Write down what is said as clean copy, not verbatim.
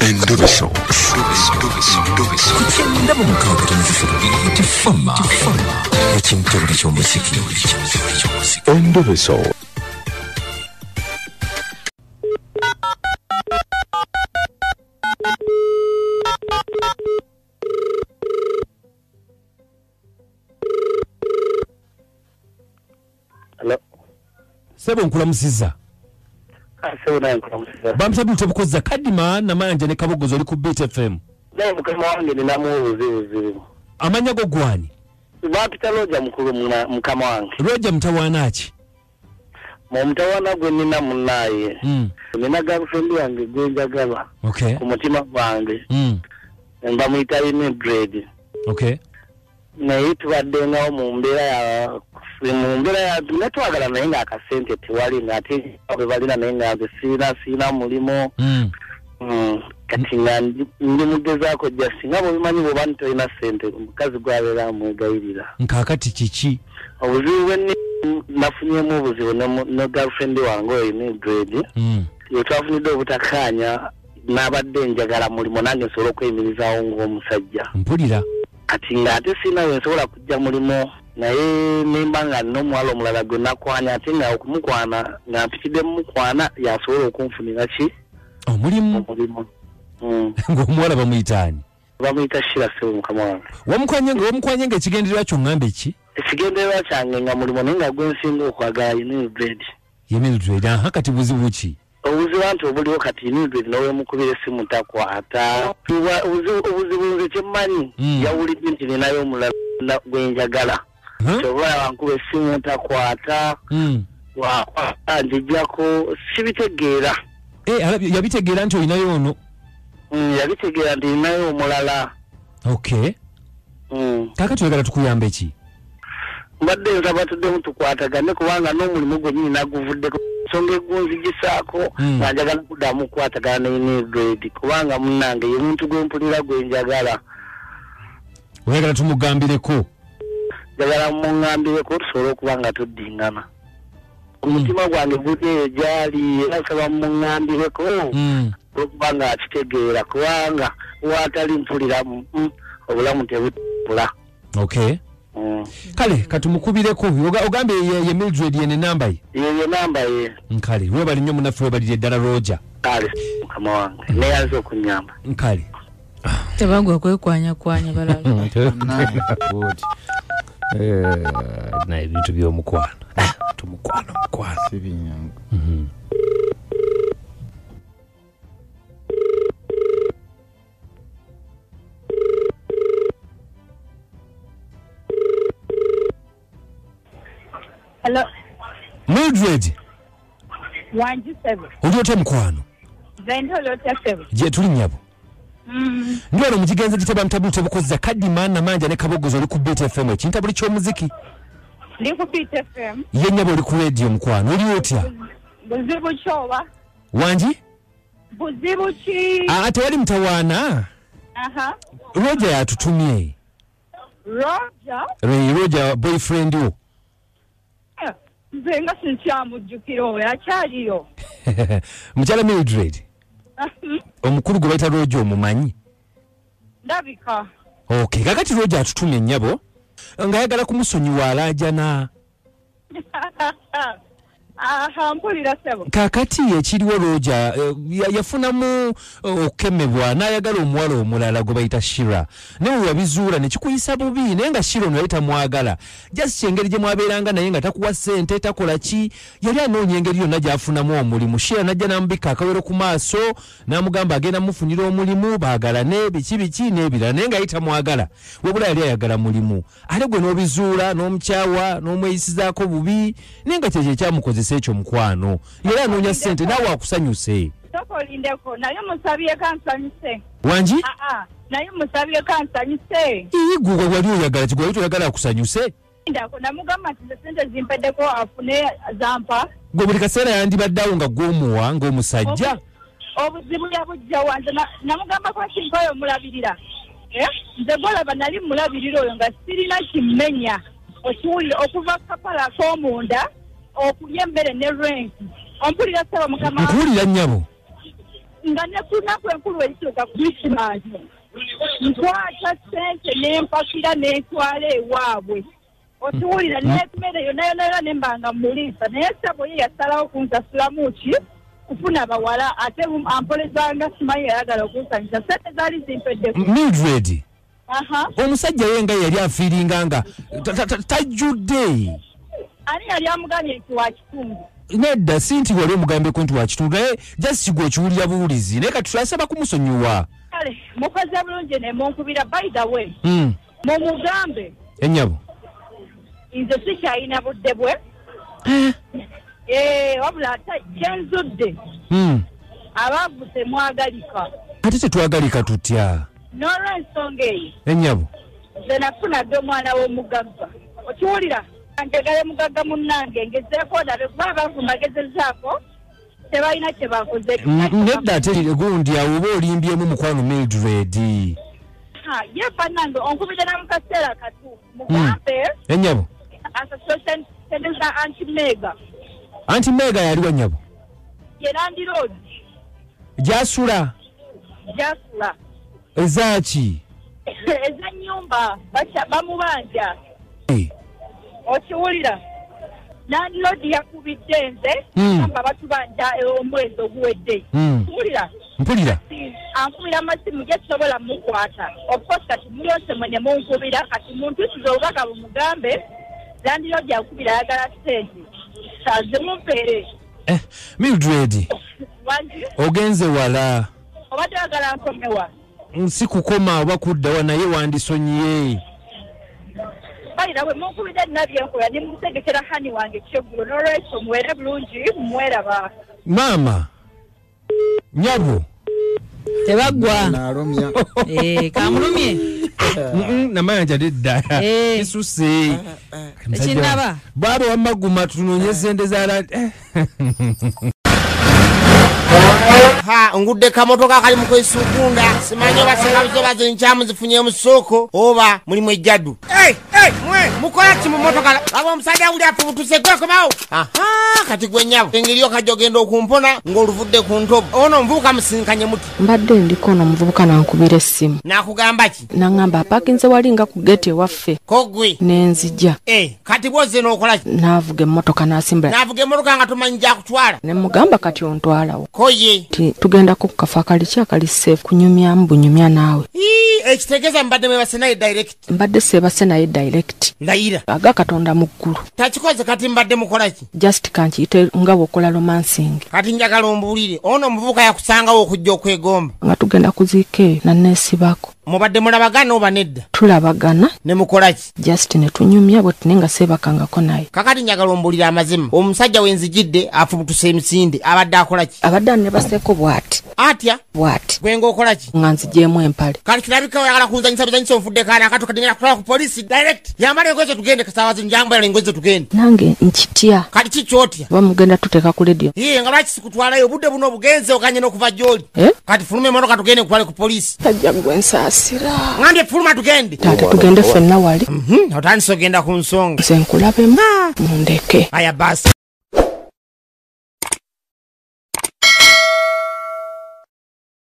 Endobeso. Kukyenda mu 6.3 Tifama. Ekintobuli ky'omuziki. Endobeso. Hello. Sebo nkulamusiza. Sebo naye nkulamusiza. Bamusabye tebukozza Kadima Namanja ne Kabogoza oli ku Beat FM. Naye mukama wange ninamu obuzibu. Amanya go gwani? Bampita Roger mukulu mukama wange. Roger mutawaana ki? Mu mutawaana gwe nina munnaye. Nina girlfriend yange gwe njagala. Okay. Ku mutima gwange. Bamuyita Mildred. Okay. Naye tubaddengawo mu mbeera ya netwagala naye nga akasente tewali ng'ate bwe balina naye nga nze siina mulimu. Kati nga ndi mugezaako jja singa bw'obimanyi bw'oba nti tolina ssente omukazi gw'abeera amwegayirira. Nkaakati kiki? Obuzibu bwe nafunyemu obuzibu ne girlfriend wange oyo Mildred. Ye twafunidde obutakkaanya n'abadde njagala mulimu nange nsobole okweyimirizaawo ng'omusajja. Mpulira. Kati ng'ate siina we nsobola kujja mulimu naye nemba nga nina omuwala omulala gwe nakwanya ate nga okumukwana nga mpitidde mumukwana yasobola okunfunira ki? Omulimu. Ng'omuwala bamuyita ani? Bamuyita Shira Ssebo mukama wange. Wamukwanye ng'ekigendererwa kyo ŋŋambe ki? Ekigendererwa kyange nga mulimu naye nga gwe nsinga okwagala ye Mildred. Ye Mildred, aha kati buzibu ki? Obuzibu anti obuliwo kati Mildred n'owemukubira essimu takwata. Obuzibu nze kye mmanyi yawulidde nti ninayo omulala gwe njagala. Kyova wankuba essimu takwata, wakwata njijjako sibitegeera. Yabitegeera nti olinayo ono? Yabitegeera nti ninayo omulala. Okay. Kaakati oyagala tukuyambe ki? Mbadde nsaba tuddemu tukwatagane kubanga n'omulimu gwennyini naguvuddeko. Ensonga egunzigisaako nga njagala kuddamu kukwatagana ne Mildred kubanga munnange ye muntu gwe mpulira gwe njagala. Oyagala tumugambireko? Njagala muŋŋambireko tusobole okuba nga tuddingana. Omutima gwange guli eyo gy'ali era nsaba muŋŋambireko okuba nga akitegeera kubanga waatali mpulira obulamu tebutambula. Okay. Kale katumukubireko ogambye ye Mildred ye namba ye? Ye namba ye. Nkale webali nnyo munnaffe webalire ddala Roger. Kale mukama wange neyanze okunnyamba. Nkale. Tebangwa kwekwanyakwanya balala. Naye ebintu by'omukwano. Tumukwano mukwano. Si binyangu. Hello. Mildred. Wangi Ssebo. Oli otya mukwano? Nze ndi oli otya Ssebo? Gye tuli nnyabo. Ndi wano mu kigenze giteba mtabuli tebukozza Kadima Namanja ne Kabogoza oli ku Beat FM ekintabuli ky'omuziki. Ndi ku Beat FM. Ye nnyabo oli ku radio mukwano oli otya? Buzibu ki oba? Wangi? Buzibu ki? Tewali mutawaana. Aha. Roger yatutumye. Roger? Roger boyfriend wo. Nze nga sinkyamujjukira oyo akyaliyo. Mukyala Mildred. Omukulu gwe bayita Roger omumanyi? Ndabika. Okay, kakati Roger atutumye nnyabo ng'ayagala kumusonyiwa alaajana. Aha, mpulira ssebo. Kakati ekiriwo Roger yafunamu okukemebwa n'ayagala omuwala omulala gwe bayita Shira. Naye we wabizuula ne kikuyisa bubi naye nga Shira ono yali tamwagala. Just engeri gye mwabeeranga naye nga takuwa ssente takola ki yali anoonya engeri yonna gy'afunamu omulimu. Shira n'ajja n'amubikka akawero ku maaso n'amugamba agenda mufunira omulimu baagalane biki biki n'ebirala naye nga yali tamwagala. Wabula yali ayagala mulimu. Ate gwe n'obizuula n'omukyawa n'omweyisizaako bubi naye nga kyekyo ekyamukozesa ekyo mukwano. Yali anoonya ssente naawe akusanyuse. Sooka olindeko naye musabyeko ansanyuse. Wangi? Naye musabyeko ansanyuse. Ii gwe wali oyagala ki gwe wali toyagala akusanyuse? Ndako namugamba nti ssente zimpeddeko afune zampa. Gwe buli kaseera yandibadde awo nga gw'omuwa ng'omusajja. Obuzibu yabujja wanze namugamba kwaki mpayo omulabirira. Nze gw'olaba nali mulabirira oyo nga sirina kimmenya. Okiwulira okuva kapala ak'omunda okulya emmere ne rent. Ompulira ssebo mukama? Nkuwulira nnyabo. Nga ne ku nnaku enkulu erituuka Christmas, nkwata ssente nempakira nentwala ewaabwe. Okiwulira n'emmere yonna yonna yonna ne mba nga mmuliisa, naye ssebo ye yasalawo kunsasulamu ki kufuna bawala, ate ampolezanga simanyi yayagala okunsanyusa. Ssente zaali zimpeddeko. Mildred, omusajja ye nga yali afiiringa nga tajjudde. Ani yali amugambye nti wa kitundu? Nedda, si nti wali omugambyeko nti wa kitundu, naye just gwe okiwulira buwulizi, naye kati tulasaba kumusonyiwa. Kale mukoze bulungi ne munkubira. By the way, mumugambe ennyabo nze sikyalina budde bwe. Wabula ate kyenzudde, abaavu temwagalika. Ate tetwagalika tutya? N'olw'ensonga eyo ennyabo nze nafuna dde omwana w'omugagga. Okiwulira, njagala mugagga munnange ngezeeko ndabe, kuba abaavu mbagezezaako tebalina kye bakoze. Nedda, ate gundi awo oba olimbyemu mukwano Mildred. Ye bannange onkubidde na mu kaseera katuufu. Mugambe ennyabo asasule ssente za Anti Mega. Anti Mega yaliwa nnyabo? Ye landlord. Gy'asula? Gy'asula. Ezaaki? Ez'ennyumba bamubanja. Okiwulira, landlord yakubidde nze gamba batubanja omwezi oguwedde. Okiwulira? Mpulira. Ankubira amasimu gye sisobola mukwata. Of course kati mulyose mwe ne munkubira, kati muntuusize obubaka bumugambe landlord yakubira ayagala ssente azimumpeere. Mildred, ogenze wala. Obadde oyagala nkomewa? Si kukoma oba kuddawa, naye wandisonyiye. Balira bwe munkubidde nina byenkola, ndi mukutegekera hani wange ekyeggulo, n'olwekyo muwere bulungi mweraba. Maama nyabo tebaggwa. Kamulumye namayanja nedda kisuse ekinnaba baaba wamaguma tunoonye sente za ha. Ngudde kamotoka akali mu kwesukunda, simanyi oba senga bizo bazinkyamu zifunye mu ssooko oba mulimu ejjaddu. Mwe mukola ki mu motoka? Laba omusajja wuli afubutuse, gwekomawo. Aha, kati gwe nnyabo engeri okajja ogenda okumpona ng'oluvudde ku ntobo. Ono omuvubuka musinkanye muti? Mbadde ndiko ono omuvubuka nankubira essimu. N'akugamba ki? N'aŋŋamba apaakinze wali nga ku geeti ewaffe. Ko gwe? Ne nzija. Kati bw'ozze n'okola ki? N'avuga emmotoka n'asimbula. N'avuga emmotoka nga tomanyi gy'akutwala? Ne mugamba kati ontwalawo. Ko ye? Ti tugendako ku kafo akali ki akali safe kunyumyamu bunyumya naawe. Ekitegeeza mbadde mwebase naye direct? Mbadde seebase naye direct. Ndayira. Aga Katonda mu ggulu. Takikoze. Kati mbadde mukola ki? Just kankiyite nga bw'okola romancing. Kati njagala ombuulire, ono omuvubuka yakusangawo okujja okwegomba? Nga tugenda kuziika eyo nanneesibako. Mubadde mulabagana oba nedda? Tulabagana. Ne mukola ki? Just ne tunyumya bwe tune nga seebakangako naye. Kakati njagala ombuulire amazima, omusajja wenzijidde afubutuse emisinde abadde akola ki? Abadde annebaseeko bw'ati. Atya? Bw'ati. Gwe ng'okola ki? Nga nzigyemu empale. Kati kirabika oyagala kunzanyisa bizanyisa, onfudde kaana akato. Kati ngenda kutwala ku poliisi direct. Yambala engoye zo tugende, kasaawa zino njambala engoye zo tugende. Nange nkitya. Kati ki kyotya? Oba mugenda tuteeka ku lediyo. Iye, nga lwaki sikutwalayo? Obudde buno obugenze oganye n'okuva gy'oli. Kati fuluma emmotoka tugende nkutwale ku poliisi. Tajja gwe nsaasira. Ngambye fuluma tugende. Taata, tugende ffenna wali. Otandise ogenda ku nsonga. Nze nkulabemu mundeke. Aya basi.